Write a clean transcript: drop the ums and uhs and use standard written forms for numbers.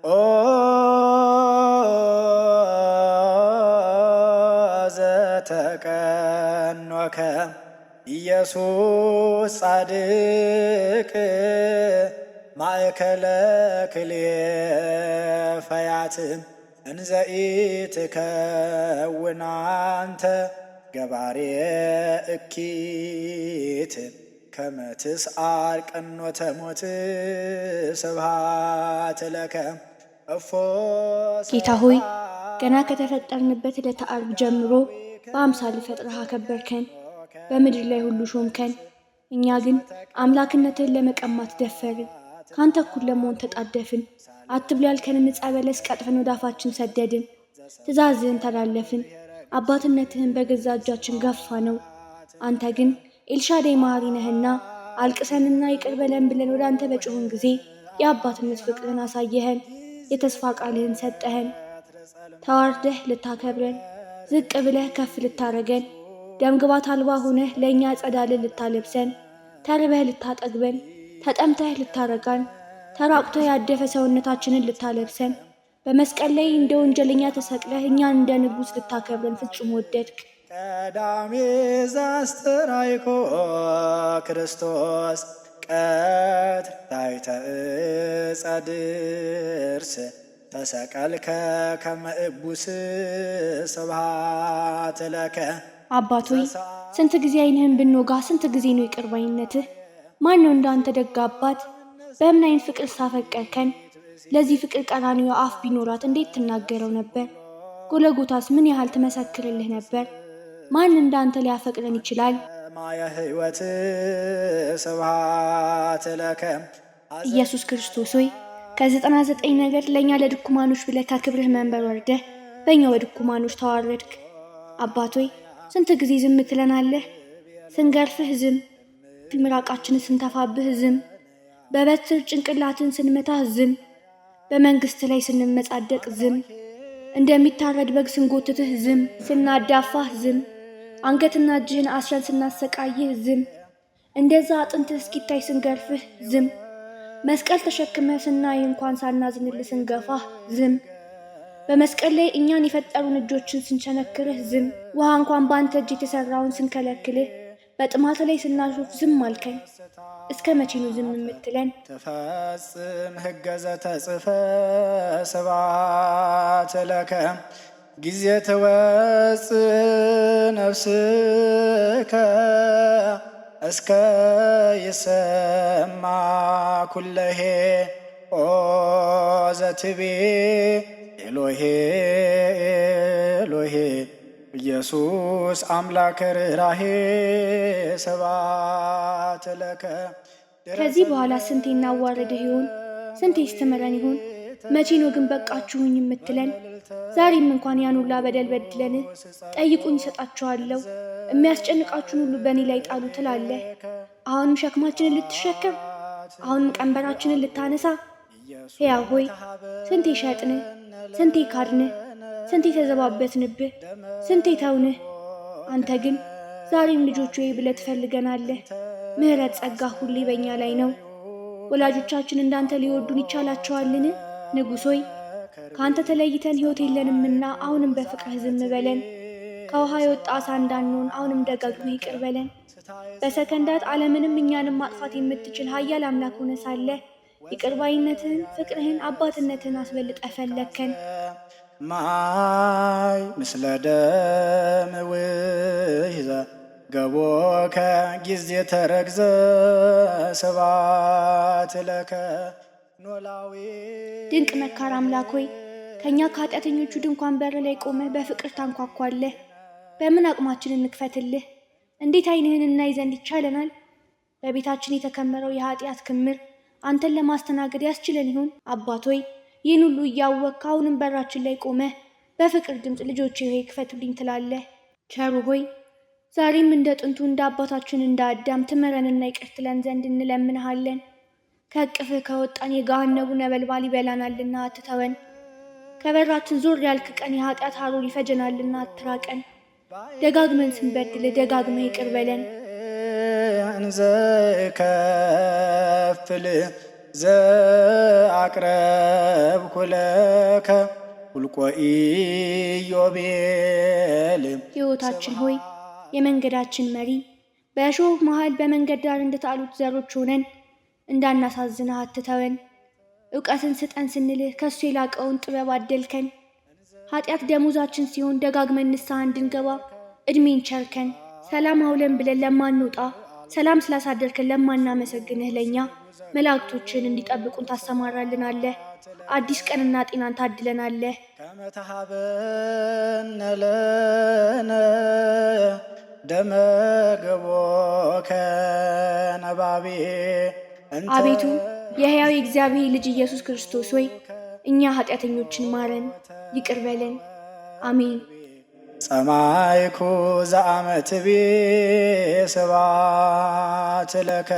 ኦ ዘተቀኖከ ኢየሱስ ጻድቅ ማእከለ ክልኤ ፈያት እንዘ ኢትከውን አንተ ገባሬ እኪት ከመ ትስዓር ቀኖተ ሞት ስብሐት ለከ እፎ ጌታ ሆይ፣ ገና ከተፈጠርንበት ዕለተ ዓርብ ጀምሮ በአምሳልህ ፈጥረህ አከበርከን፣ በምድር ላይ ሁሉ ሾምከን። እኛ ግን አምላክነትህን ለመቀማት ደፈርን፣ ከአንተ እኩል ለመሆን ተጣደፍን። አትብሉ ያልከንን ዕፀ በለስ ቀጥፈን ወደ አፋችን ሰደድን። ትእዛዝህን ተላለፍን፣ አባትነትህን በገዛ እጃችን ገፋ ነው። አንተ ግን ኤልሻዳይ መሐሪ ነህና አልቅሰንና ይቅር በለን ብለን ወደ አንተ በጮህን ጊዜ የአባትነት ፍቅርህን አሳየኸን፣ የተስፋ ቃልህን ሰጠኸን። ተዋርደህ ልታከብረን፣ ዝቅ ብለህ ከፍ ልታረገን፣ ደምግባት አልባ ሆነህ ለእኛ ጸዳልን ልታለብሰን፣ ተርበህ ልታጠግበን፣ ተጠምተህ ልታረጋን፣ ተራቁተህ ያደፈ ሰውነታችንን ልታለብሰን፣ በመስቀል ላይ እንደ ወንጀለኛ ተሰቅለህ እኛን እንደ ንጉሥ ልታከብረን ፍጹም ወደድክ። ቀዳሜ ዘአስተርአይኮ ክርስቶስ ቀትር ታሕተ ዕፀ ድርስ ተሰቀልከ ከመ እቡስ ስብሐት ለከ። አባት ሆይ፣ ስንት ጊዜ ዓይንህን ብንወጋ ስንት ጊዜ ነው ይቅር ባይነትህ? ማን ነው እንዳንተ ደግ አባት? በምን አይነት ፍቅር ሳፈቀርከን? ለዚህ ፍቅር ቀራንዮ አፍ ቢኖራት እንዴት ትናገረው ነበር? ጎለጎታስ ምን ያህል ትመሰክርልህ ነበር? ማን እንዳንተ ሊያፈቅረን ይችላል? ማየ ሕይወት ስብሐት ለከ። ኢየሱስ ክርስቶስ ሆይ፣ ከ99 ነገድ ለእኛ ለድኩማኖች ብለህ ከክብርህ መንበር ወርደህ በእኛ በድኩማኖች ተዋረድክ። አባት ሆይ፣ ስንት ጊዜ ዝም ትለናለህ? ስንገርፍህ ዝም፣ ምራቃችንን ስንተፋብህ ዝም፣ በበትር ጭንቅላትን ስንመታህ ዝም፣ በመንግስት ላይ ስንመጻደቅ ዝም፣ እንደሚታረድ በግ ስንጎትትህ ዝም፣ ስናዳፋህ ዝም፣ አንገትና እጅህን አስረን ስናሰቃይህ ዝም፣ እንደዛ አጥንትህ እስኪታይ ስንገርፍህ ዝም፣ መስቀል ተሸክመህ ስናይ እንኳን ሳናዝንልህ ስንገፋህ ዝም፣ በመስቀል ላይ እኛን የፈጠሩን እጆችን ስንቸነክርህ ዝም፣ ውሃ እንኳን በአንተ እጅ የተሰራውን ስንከለክልህ በጥማት ላይ ስናሾፍ ዝም አልከን። እስከ መቼ ነው ዝም የምትለን? ትፈጽም ሕገ ዘተጽፈ ስብሐት ለከ ጊዜ ትወፅእ ነፍስከ እስከ ይሰማ ኩለሄ ኦ ዘትቤ ኤሎሄ ኤሎሄ ኢየሱስ አምላከ ርኅራሄ ስብሐት ለከ። ከዚህ በኋላ ስንቴ እናዋርድህ ይሆን? ስንቴ ስትምረን ይሆን? መቼ ነው ግን በቃችሁኝ የምትለን? ዛሬም እንኳን ያን ሁላ በደል በድለን ጠይቁኝ እሰጣችኋለሁ፣ የሚያስጨንቃችሁን ሁሉ በእኔ ላይ ጣሉ ትላለህ። አሁንም ሸክማችንን ልትሸከም፣ አሁንም ቀንበራችንን ልታነሳ። ሕያው ሆይ፣ ስንቴ ሸጥንህ፣ ስንቴ ካድንህ፣ ስንቴ ተዘባበትንብህ፣ ስንቴ ተውንህ። አንተ ግን ዛሬም ልጆች ወይ ብለህ ትፈልገናለህ። ምሕረት ጸጋ ሁሌ በእኛ ላይ ነው። ወላጆቻችን እንዳንተ ሊወዱን ይቻላቸዋልን? ንጉሥ ሆይ፣ ከአንተ ተለይተን ሕይወት የለንምና አሁንም በፍቅርህ ዝም በለን። ከውሃ የወጣ ዓሣ እንዳንሆን አሁንም ደጋግመህ ይቅር በለን። በሰከንዳት ዓለምንም እኛንም ማጥፋት የምትችል ኃያል አምላክ ሆነ ሳለ ይቅር ባይነትህን፣ ፍቅርህን፣ አባትነትህን አስበልጠህ ፈለግከን። ማይ ምስለ ደም ውሂዘ ገቦከ ጊዜ ተረግዘ ስብሐት ለከ ኖላዊ። ድንቅ መካር አምላክ ሆይ፣ ከእኛ ከኃጢአተኞቹ ድንኳን በር ላይ ቆመህ በፍቅር ታንኳኳለህ። በምን አቅማችን እንክፈትልህ? እንዴት ዓይንህን እናይ ዘንድ ይቻለናል? በቤታችን የተከመረው የኃጢአት ክምር አንተን ለማስተናገድ ያስችለን ይሆን? አባት ሆይ፣ ይህን ሁሉ እያወቅህ አሁንም በራችን ላይ ቆመህ በፍቅር ድምፅ ልጆቼ ሆይ ክፈቱልኝ ትላለህ። ቸሩ ሆይ፣ ዛሬም እንደ ጥንቱ እንደ አባታችን እንደ አዳም ትምረንና ይቅር ትለን ዘንድ እንለምንሃለን። ከእቅፍህ ከወጣን የገሃነቡ ነበልባል ይበላናልና አትተወን። ከበራችን ዞር ያልክ ቀን የኃጢአት ሐሩር ይፈጀናልና አትራቀን። ደጋግመን ስንበድልህ ደጋግመህ ይቅር በለን። እንዘ ከፍል ዘአቅረብኩ ለከ ሁልቆ ኢዮቤል። ሕይወታችን ሆይ፣ የመንገዳችን መሪ፣ በእሾህ መሃል በመንገድ ዳር እንደጣሉት ዘሮች ሆነን እንዳናሳዝንህ አትተወን። እውቀትን ስጠን ስንልህ ከሱ የላቀውን ጥበብ አደልከን። ኃጢአት ደሞዛችን ሲሆን ደጋግመን ንስሐ እንድንገባ እድሜን ቸርከን። ሰላም አውለን ብለን ለማንወጣ፣ ሰላም ስላሳደርከን ለማናመሰግንህ ለእኛ መላእክቶችን እንዲጠብቁን ታሰማራልናለህ። አዲስ ቀንና ጤናን ታድለናለህ። ከመ ተሃበነ ለነ ደመ ገቦከ ነባቤ። አቤቱ የሕያው የእግዚአብሔር ልጅ ኢየሱስ ክርስቶስ ሆይ፣ እኛ ኃጢአተኞችን ማረን፣ ይቅር በለን። አሜን። ጸማይኩ ዘአመ ትቤ ስብሐት ለከ።